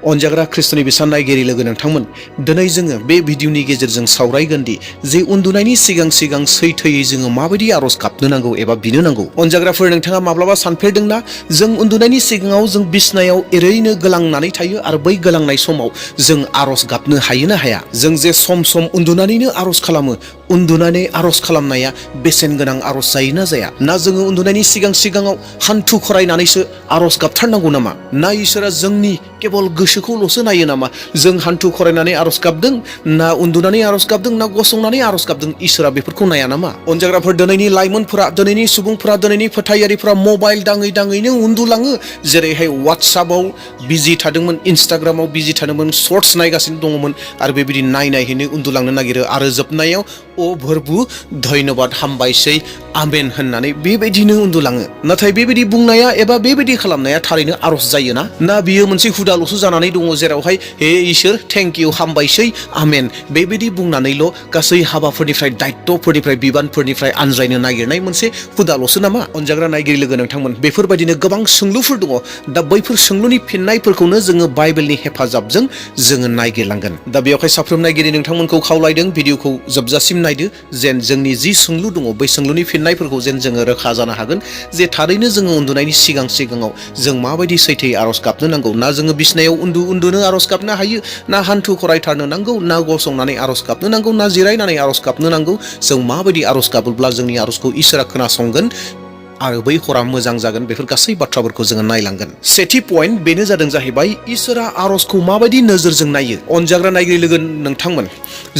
अनजाग्रा ख्रिस्ट'नि बिसान नायगिरि लोगो नोंथांमोन, दिनै जोङो बे भिडिअनि गेजेरजों सावरायगोन दि जे उन्दुनायनि सिगां सिगां सैथोयै जोङो माबायदि आर'ज गाबनो नांगौ एबा बिनो नांगौ। अनजाग्राफोर, नोंथाङा माब्लाबा सानफेरदोंना जों उन्दुनायनि सिगाङाव जों बिसनायाव ओरैनो गोलांनानै थायो आरो बै गोलांनाय समाव जों आर'ज गाबनो हायो ना हाया? जों जे सम सम उन्दुनानैनो आर'ज खालामो, उन्दुनानै आर'ज खालामनाया बेसेन गोनां आर'ज जायोना जाया? ना जोङो उन्दुनायनि सिगां सिगाङाव हान्थु खरायनानैसो आर'ज गाबथारनांगौ नामा? ना इसोरा जोंनि केवल गोसोखौल'सो नायो नामा? जों हान्थु खरायनानै आर'ज गाबदों ना उन्दुनानै आर'ज गाबदों ना गसंनानै आर'ज गाबदों, इसोरा बेफोरखौ नाया नामा? अनजाग्राफोर, दिनैनि लाइमोनफोरा, दिनैनि सुबुंफोरा, दिनैनि फोथायारिफोरा मबाइल दाङै दाङैनो उन्दुलाङो। जेरैहाय वाट्सआपआव बिजि थादोंमोन, इन्स्टाग्रामाव बिजि थादोंमोन, शर्ट्स नायगासिनो दङमोन आरो बेबायदि नायनायहैनो उन्दुलांनो नागिरो आरो जोबनायाव अ भरबु धन्यबाद हामबायसै आमेन होननानै बेबायदिनो उन्दुलाङो। नाथाय बेबायदि बुंनाया एबा बेबायदि खालामनाया थारैनो आर'ज जायोना? ना बियो मोनसे हुदाल'सो जानानै दङ, जेरावहाय हे इसोर थेंक इउ हामबायसै आमेन बेबायदि बुंनानैल' गासै हाबाफोरनिफ्राय, दायित्वफोरनिफ्राय, बिबानफोरनिफ्राय आनज्रायनो नागिरनाय मोनसे हुदाल'सो नामा? अनजाग्रा नायगिरि लोगो नोंथांमोन, बेफोरबायदिनो गोबां सोंलुफोर दङ। दा बैफोर सोंलुनि फिननायफोरखौनो जोङो बाइबेलनि हेफाजाबजों जोङो नायगिरलांगोन। दा बेवहाय साफ्रोम नायगिरि नोंथांमोनखौ खावलायदों भिडिअखौ जोबजासिम नायदो, जेन जोंनि जि सोंलु दङ बै सोंलुनि फिननायफोरखौ जेन जोङो रोखा जानो हागोन जे थारैनो जोङो उन्दुनायनि सिगां सिगाङाव जों माबायदि सैथोयै आर'ज गाबनो नांगौ। ना जोङो बिसनायाव उन्दुनो आर'ज गाबनो हायो, ना हान्थु खरायथारनो नांगौ, ना गसंनानै आर'ज गाबनो नांगौ, ना जिरायनानै आर'ज गाबनो नांगौ। जों माबायदि आर'ज गाबोब्ला जोंनि आर'जखौ इसोरा खोनासंगोन आरो बै हरा मोजां जागोन, बेफोर गासै बाथ्राफोरखौ जोङो नायलांगोन। सेथि पइन्ट बेनो जादों जाहैबाय इसोरा आर'जखौ माबायदि नोजोरजों नायो। अनजाग्रा नायगिरि लोगो नोंथांमोन,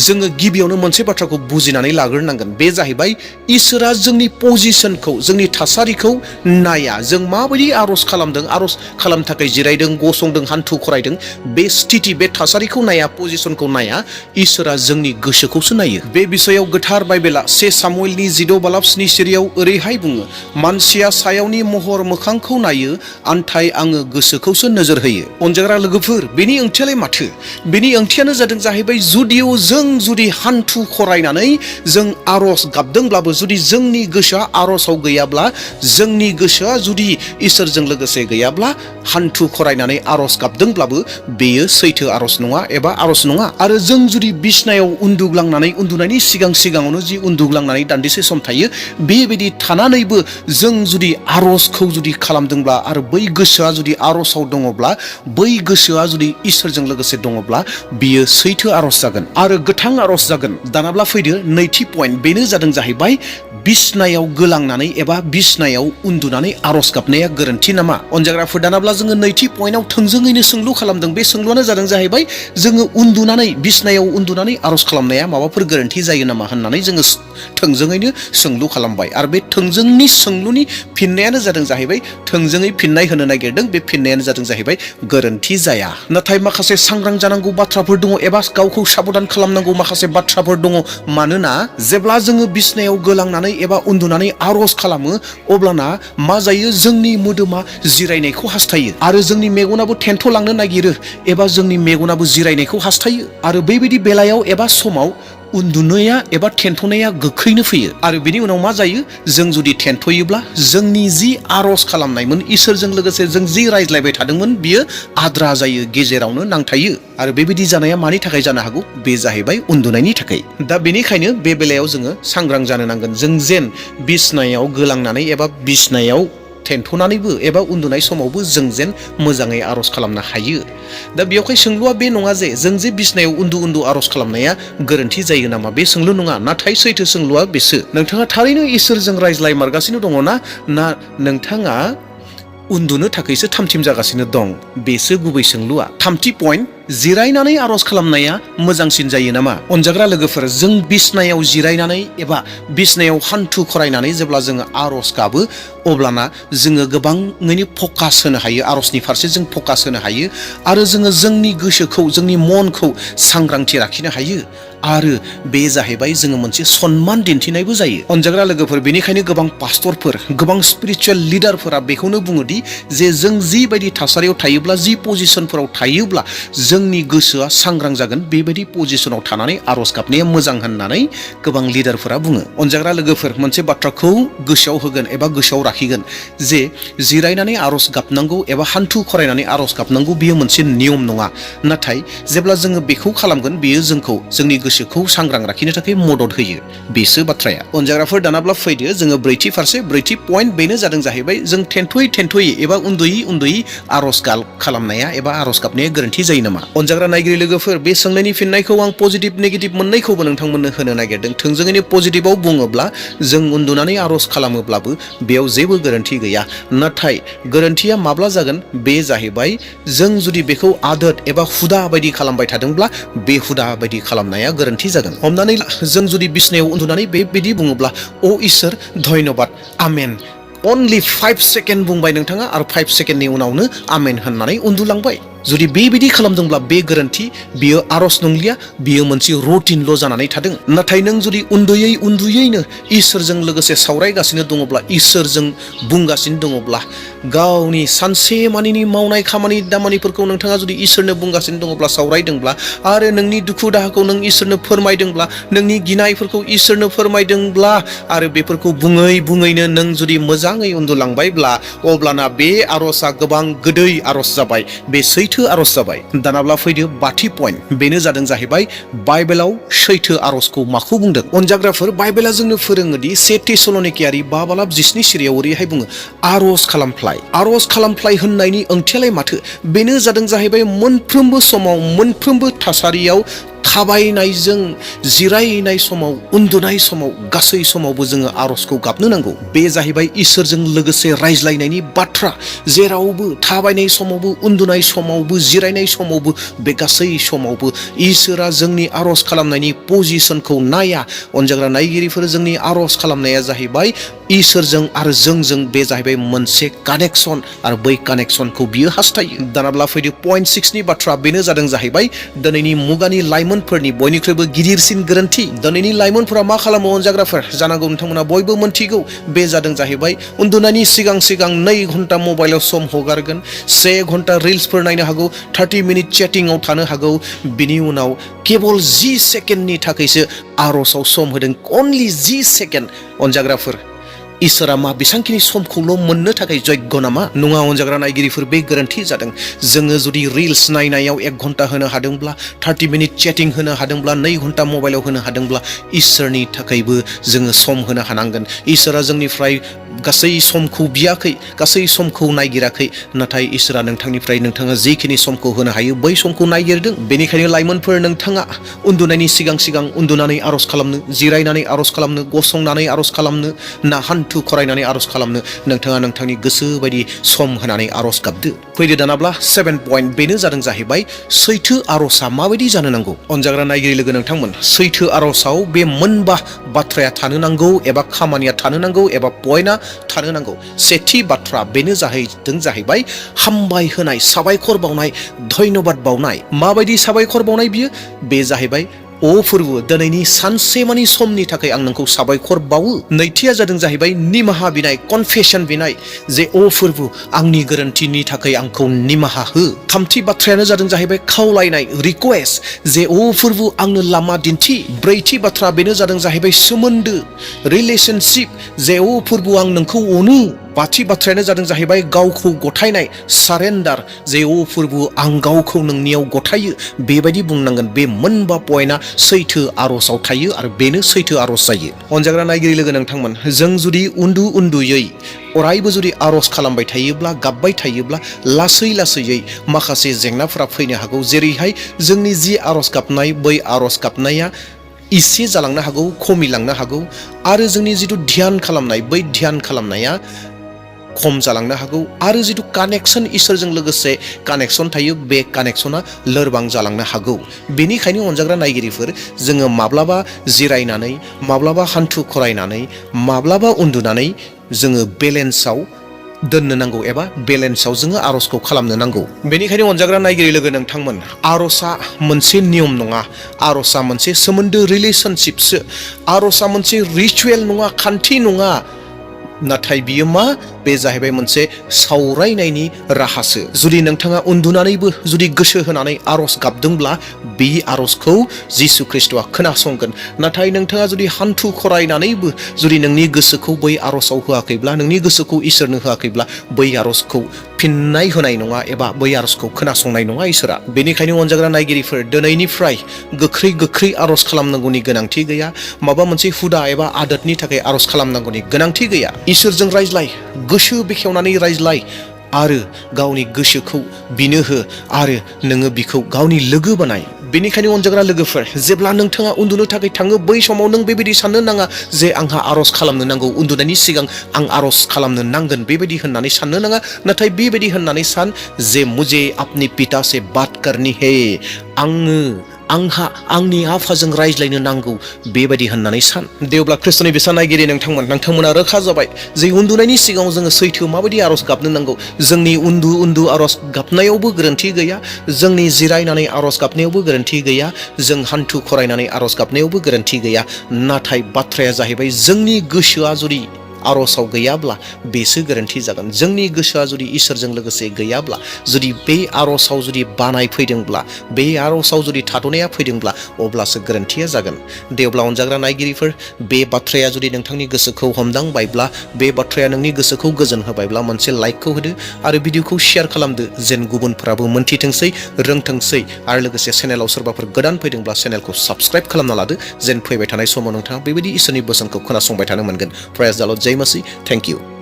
जोङो गिबियावनो मोनसे बाथ्राखौ बुजिनानै लाग्रोनांगोन, बे जाहैबाय इसोरा जोंनि पजिशनखौ, जोंनि थासारिखौ नाया। जों माबायदि आर'ज खालामदों, आर'ज खालामनो थाखाय जिरायदों, गसंदों, हान्थु खरायदों, बे स्थिति, बे थासारिखौ नाया, पजिशनखौ नाया। इसोरा जोंनि गोसोखौसो नायो। बे बिषयाव गोथार बाइबेला 1 सामुएलनि 16:7 सिरियाव ओरैहाय बुङो, मानसिया सायावनि महर मोखांखौ नायो, आन्थाय आङो गोसोखौसो नोजोर होयो। अनजाग्रा लोगोफोर, बेनि ओंथियालाय माथो? बेनि ओंथियानो जादों जाहैबाय, जुदि हान्थु खरायनानै जों आर'ज गाबदोंब्लाबो, जुदि जोंनि गोसोआ आर'जआव गैयाब्ला, जोंनि गोसोआ जुदि इसोरजों लोगोसे गैयाब्ला, हान्थु खरायनानै आर'ज गाबदोंब्लाबो बेयो सैथो आर'ज नङा एबा आर'ज नङा। आरो जों जुदि बिसनायाव उन्दुग्लांनानै, उन्दुनायनि सिगां सिगाङावनो जि उन्दुग्लांनानै दान्दिसे सम थायो, बेबायदि थानानैबो जों जुदि आर'जखौ जुदि खालामदोंब्ला आरो बै गोसोआ जुदि आर'जआव दङब्ला, बै गोसोआ जुदि इसोरजों लोगोसे दङब्ला, बियो सैथो आर'ज जागोन आरो गोथां आर'ज जागोन। दानाब्ला फैदो नैथि पइन्ट, बेनो जादों जाहैबाय बिसनायाव गोलांनानै एबा बिसनायाव उन्दुनानै आर'ज गाबनाया गोरोन्थि नामा? अनजाग्राफोर, दानाब्ला जोङो नैथि पइन्टआव थोंजोङैनो सोंलु खालामदों। बे सोंलुआनो जादों जाहैबाय, जोङो उन्दुनानै, बिसनायाव उन्दुनानै आर'ज खालामनाया माबाफोर गोरोन्थि जायो नामा होननानै जोङो थोंजोङैनो सोंलु खालामबाय। आरो बे थोंजोंनि सोंलुनि फिननायानो जादों जाहैबाय, थोंजोङै फिननाय होनो नागिरदों, बे फिननायानो जादों जाहैबाय गोरोन्थि जाया। नाथाय माखासे सांग्रां जानांगौ बाथ्राफोर दङ एबा गावखौ साबधान खालामनांगौ माखासे बाथ्राफोर दङ। मानोना जेब्ला जोङो बिसनायाव गोलांनानै एबा उन्दुनानै आर'ज खालामो, अब्लाना मा जायो, जोंनि मोदोमा जिरायनायखौ हास्थायो आरो जोंनि मेगनाबो थेन्थ'लांनो नागिरो एबा जोंनि मेगनाबो जिरायनायखौ हास्थायो। आरो बेबायदि बेलायाव एबा समाव उन्दुनाया एबा थेन्थ'नाया गोख्रैनो फैयो। आरो बिनि उनाव मा जायो, जों जुदि थेन्थ'योब्ला जोंनि जि आर'ज खालामनायमोन, इसोरजों लोगोसे जों जि रायज्लायबाय थादोंमोन, बियो आद्रा जायो, गेजेरावनो नांथायो। आरो बेबायदि जानाया मानि थाखाय जानो हागौ? बे जाहैबाय उन्दुनायनि थाखाय। दा बेनिखायनो बे बेलायाव जोङो सांग्रां जानो नांगोन। जों जेन बिसनायाव गोलांनानै एबा बिसनायाव थेन्थ'नानैबो एबा उन्दुनाय समावबो जों जेन मोजाङै आर'ज खालामनो हायो। दा बेवहाय सोंलुआ बे नङा जे जों जे बिसनायाव उन्दु आर'ज खालामनाया गोरोन्थि जायो नामा, बे सोंलु नङा। नाथाय सैथो सोंलुआ बेसो, नोंथाङा थारैनो इसोरजों रायज्लायमारगासिनो दङ ना नोंथाङा उन्दुनो थाखायसो थामथिम जागासिनो दं? बेसो गुबै सोंलुआ। थामथि पइन्ट, जिरायनानै आर'ज खालामनाया मोजांसिन जायो नामा? अनजाग्रा लोगोफोर, जों बिसनायाव जिरायनानै एबा बिसनायाव हान्थु खरायनानै जेब्ला जोङो आर'ज गाबो, अब्लाना जोङो गोबाङैनो फकास होनो हायो, आर'जनि फारसे जों फकास होनो हायो आरो जोङो जोंनि गोसोखौ, जोंनि मनखौ सांग्रांथि लाखिनो हायो। आरो बे जाहैबाय जोङो मोनसे सन्मान दिन्थिनायबो जायो। अनजाग्रा लोगोफोर, बेनिखायनो गोबां पास्टरफोर, गोबां स्पिरिचुवेल लिडारफोरा बेखौनो बुङोदि जे जों जिबायदि थासारियाव थायोब्ला, जि पजिशनफोराव थायोब्ला जोंनि गोसोआ सांग्रां जागोन बेबायदि पजिशनाव थानानै आर'ज गाबनाया मोजां होननानै गोबां लिडारफोरा बुङो। अनजाग्रा लोगोफोर, मोनसे बाथ्राखौ गोसोआव होगोन एबा गोसोआव लाखिगोन जे जिरायनानै आर'ज गाबनांगौ एबा हान्थु खरायनानै आर'ज गाबनांगौ बियो मोनसे नियम नङा। नाथाय जेब्ला जोङो बेखौ खालामगोन बियो जोंखौ जोंनि गोसोखौ सांग्रां लाखिनो थाखाय मदद होयो। बेसो बाथ्राया। अनजाग्राफोर, दानाब्ला फैदो जोङो ब्रैथि फारसे। ब्रैथि पइन्ट बेनो जादों जाहैबाय जों थेन्थ'यै एबा उन्दुयै आर'ज खालामनाया एबा आर'ज गाबनाया गोरोन्थि जायो नामा? अनजाग्रा नायगिरि लोगोफोर, बे सोंनायनि फिननायखौ आं पजिटिभ नेगेटिभ मोननैखौबो नोंथांमोननो होनो नागिरदों। थोंजोङैनो पजिटिभआव बुङोब्ला जों उन्दुनानै आर'ज खालामोब्लाबो बेयाव जेबो गोरोन्थि गैया। नाथाय गोरोन्थिया माब्ला जागोन बे जाहैबाय जों जुदि बेखौ आदत एबा हुदा बायदि खालामबाय थादोंब्ला बे हुदा बायदि खालामनाया गोरोन्थि जागोन। हमनानै जों जुदि बिसनायाव उन्दुनानै बेबायदि बुङोब्ला अ इसोर धन्यबाद आमेन, अनलि 5 सेकेन्ड बुंबाय नोंथाङा आरो 5 सेकेन्डनि उनावनो आमेन होननानै उन्दुलांबाय। जुदि बेबायदि खालामदोंब्ला बे गोरोन्थि, बियो आर'ज नंलिया, बियो मोनसे रुटिनल' जानानै थादों। नाथाय नों जुदि उन्दुयैनो इसोरजों लोगोसे सावरायगासिनो दङब्ला, इसोरजों बुंगासिनो दङब्ला, गावनि सानसे मानिनि मावनाय खामानि दामानिफोरखौ नोंथाङा जुदि इसोरनो बुंगासिनो दङब्ला, सावरायदोंब्ला आरो नोंनि दुखु दाहाखौ नों इसोरनो फोरमायदोंब्ला, नोंनि गिनायफोरखौ इसोरनो फोरमायदोंब्ला आरो बेफोरखौ बुङैनो नों जुदि मोजाङै उन्दुलांबायब्ला, अब्लाना बे आर'जआ गोबां गोदै आर'ज जाबाय, बे सैथो आर'ज जाबाय। दानाब्ला फैदो बाथि पइन्ट, बेनो जादों जाहैबाय बाइबेलाव सैथो आर'जखौ माखौ बुंदों? अनजाग्राफोर, बाइबेला जोंनो फोरोङोदि 1 थेसलनिकेयारि 5:7 सिरियाव ओरैहाय बुङो, आर'ज खालामफ्लाय होननायनि ओंथियालाय माथो? बेनो जादों जाहैबाय मोनफ्रोमबो समाव, मोनफ्रोमबो थासारियाव, थाबायनायजों, जिरायनाय समाव, उन्दुनाय समाव, गासै समावबो जोङो आर'जखौ गाबनो नांगौ। बे जाहैबाय इसोरजों लोगोसे रायज्लायनायनि बाथ्रा। जेरावबो, थाबायनाय समावबो, उन्दुनाय समावबो, जिरायनाय समावबो, बे गासै समावबो इसोरा जोंनि आर'ज खालामनायनि पजिशनखौ नाया। अनजाग्रा नायगिरिफोर, जोंनि आर'ज खालामनाया जाहैबाय इसोरजों आरो जोंजों, बे जाहैबाय मोनसे कानेक्सन आरो बै कानेक्सनखौ बियो हास्थायो। दानाब्ला फैदो पइन्ट 6नि बाथ्रा, बेनो जादों जाहैबाय दिनैनि मुगानि लाइमोनफोरनि बयनिख्रुइबो गिदिरसिन गोरोन्थि। दिनैनि लाइमोनफोरा मा खालामो अनजाग्राफोर? जानांगौ नोंथांमोना बयबो मोनथिगौ। बे जादों जाहैबाय उन्दुनायनि सिगां 2 घन्टा मबाइलाव सम हगारगोन, 1 घन्टा रिल्सफोर नायनो हागौ, 30 मिनिट चेटिंआव थानो हागौ, बिनि उनाव केवल 10 सेकेन्डनि थाखायसो आर'जआव सम होदों, अनलि 10 सेकेन्ड। अनजाग्राफोर, इसोरा मा बेसांखिनि समखौल' मोननो थाखाय जग्य नामा? नङा अनजाग्रा नायगिरिफोर, बे गोरोन्थि जादों। जोङो जुदि रिल्स नायनायाव 1 घन्टा होनो हादोंब्ला, 30 मिनिट चेटिं होनो हादोंब्ला, 2 घन्टा मबाइलाव होनो हादोंब्ला, इसोरनि थाखायबो जोङो सम होनो हानांगोन। इसोरा जोंनिफ्राय गासै समखौ बियाखै, गासै समखौ नायगिराखै, नाथाय इसोरा नोंथाङा जेखिनि समखौ होनो हायो बै समखौ नायगिरदों। बेनिखायनो लाइमोनफोर, नोंथाङा उन्दुनायनि सिगां उन्दुनानै आर'ज खालामनो, जिरायनानै आर'ज खालामनो, गसंनानै आर'ज खालामनो, ना हान्थु खरायनानै आर'ज खालामनो, नोंथाङा नोंथांनि गोसो बायदि सम होनानै आर'ज गाबदो। फैदो दानाब्ला 7 पइन्ट, बेनो जादों जाहैबाय सैथो आर'जआ माबायदि जानो नांगौ? अनजाग्रा नायगिरि लोगो नोंथांमोन, सैथो आर'जआव बे मोनबा बाथ्राया थानो नांगौ एबा खामानिया थानो नांगौ एबा पइन्टआ थानो नांगौ। सेथि बाथ्रा, बेनो जाहैबाय हामबाय होनाय, साबायखर बावनाय, धन्यबाद बावनाय। माबायदि साबायखर बावनाय बियो? बे जाहैबाय, अ फोरबो, दिनैनि सानसेमानि समनि थाखाय आं नोंखौ साबायखर बावो। नैथिया जादों जाहैबाय निमाहा बिनाय, कनफेसन बिनाय, जे अ फोरबो, आंनि गोरोन्थिनि थाखाय आंखौ निमाहा हो। थामथि बाथ्रायानो जादों जाहैबाय खावलायनाय, रिक्वेस्ट, जे अ फोरबो, आंनो लामा दिन्थि। ब्रैथि बाथ्रा, बेनो जादों जाहैबाय सोमोन्दो, रिलेशनशिप, जे अ फोरबो, आं नोंखौ अनो। बाथि बाथ्रायानो जादों जाहैबाय गावखौ गथायनाय, सारेन्डार, जे अ फोरबो, आं गावखौ नोंनियाव गथायो। बेबायदि बुंनांगोन। बे मोनबा पइन्टआ सैथो आर'जआव थायो आरो बेनो सैथो आर'ज जायो। अनजाग्रा नायगिरि लोगो नोंथांमोन, जों जुदि उन्दुयै अरायबो जुदि आर'ज खालामबाय थायोब्ला, गाबबाय थायोब्ला, लासैयै माखासे जेंनाफोरा फैनो हागौ। जेरैहाय जोंनि जि आर'ज गाबनाय, बै आर'ज गाबनाया इसे जालांनो हागौ, खमिलांनो हागौ, आरो जोंनि जिथु ध्यान खालामनाय, बै ध्यान खालामनाया खम जालांनो हागौ, आरो जिथु कानेक्सन, इसोरजों लोगोसे कानेक्सन थायो, बे कानेक्सना लोरबां जालांनो हागौ। बेनिखायनो अनजाग्रा नायगिरिफोर, जोङो माब्लाबा जिरायनानै, माब्लाबा हान्थु खरायनानै, माब्लाबा उन्दुनानै जोङो बेलेन्सआव दोननो नांगौ एबा बेलेन्सआव जोङो आर'जखौ खालामनो नांगौ। बेनिखायनो अनजाग्रा नायगिरि लोगो नोंथांमोन, आर'जआ मोनसे नियम नङा, आर'जआ मोनसे सोमोन्दो, रिलेशनशिपसो। आर'जआ मोनसे रिचुवेल नङा, खान्थि नङा। नाथाय बियो मा बे जाहैबाय मोनसे सावरायनायनि राहासो जुदि नोंथाङा उन्दुनानैबो जुदि गोसो होनानै आरज गाबदोंब्ला बे आरजखौ जिसु ख्रिस्टआ खोनासंगोन नाथाय नोंथाङा जुदि हान्थु खरायनानैबो जुदि नोंनि गोसोखौ बै आरजआव होआखैब्ला नोंनि गोसोखौ इसोरनो होआखैब्ला बै आरजखौ फिननाय होनाय नङा एबा बै आरजखौ खोनासंनाय नङा इसोरा बेनिखायनो अनजाग्रा नायगिरिफोर दिनैनिफ्राय गोख्रै आरज खालामनांगौनि गोनांथि गैया माबा मोनसे हुदा एबा आदतनि थाखाय आरज खालामनांगौनि गोनांथि गैया इसोरजों रायज्लाय गोसो बेखेवनानै रायज्लाय आरो गावनि गोसोखौ बिनो हो आरो नोङो बिखौ गावनि लोगो बानाय बेनिखायनो अनजाग्रा लोगोफोर जेब्ला नोंथाङा उन्दुनो थाखाय थाङो बै समाव नों बेबायदि साननो नाङा जे आंहा आरज खालामनो नांगौ उन्दुनायनि सिगां आं आरज खालामनो नांगोन बेबायदि होननानै साननो नाङा नाथाय बेबायदि होननानै सान जे मुझे अपने पिता से बात करनी है आंहा आंनि आफाजों रायज्लायनो नांगौ बेबायदि होननानै सान देवब्ला ख्रिस्टनि बिसा नायगिरि नोंथांमोना रोखा जाबाय जे उन्दुनायनि सिगाङाव जोङो सैथो माबायदि आरज गाबनो नांगौ जोंनि उन्दु आरज गाबनायावबो गोरोन्थि गैया जोंनि जिरायनानै आरज गाबनायावबो गोरोन्थि गैया जों हान्थु खरायनानै आरज गाबनायावबो गोरोन्थि गैया नाथाय बाथ्राया जाहैबाय जोंनि गोसोआ जुदि आरजआव गैयाब्ला बेसो गोरोन्थि जागोन जोंनि गोसोआ जुदि इसोरजों लोगोसे गैयाब्ला जुदि बे आरजआव जुदि बानाय फैदोंब्ला बे आरजआव जुदि थाद'नाया फैदोंब्ला अब्लासो गोरोन्थिया जागोन देवब्ला अनजाग्रा नायगिरिफोर बे बाथ्राया जुदि नोंथांनि गोसोखौ हमदांबायब्ला बे बाथ्राया नोंनि गोसोखौ गोजोन होबायब्ला मोनसे लाइकखौ होदो आरो भिडिअखौ शेयार खालामदो जेन गुबुनफोराबो मोनथिथोंसै रोंथोंसै आरो लोगोसे चेनेलाव सोरबाफोर गोदान फैदोंब्ला चेनेलखौ साबस्क्राइब खालामना लादो जेन फैबाय थानाय समाव नोंथाङा बेबायदि इसोरनि बोसोनखौ खोनासंबाय थानो मोनगोन प्रेज द लर्ड जय मसीह थैंक यू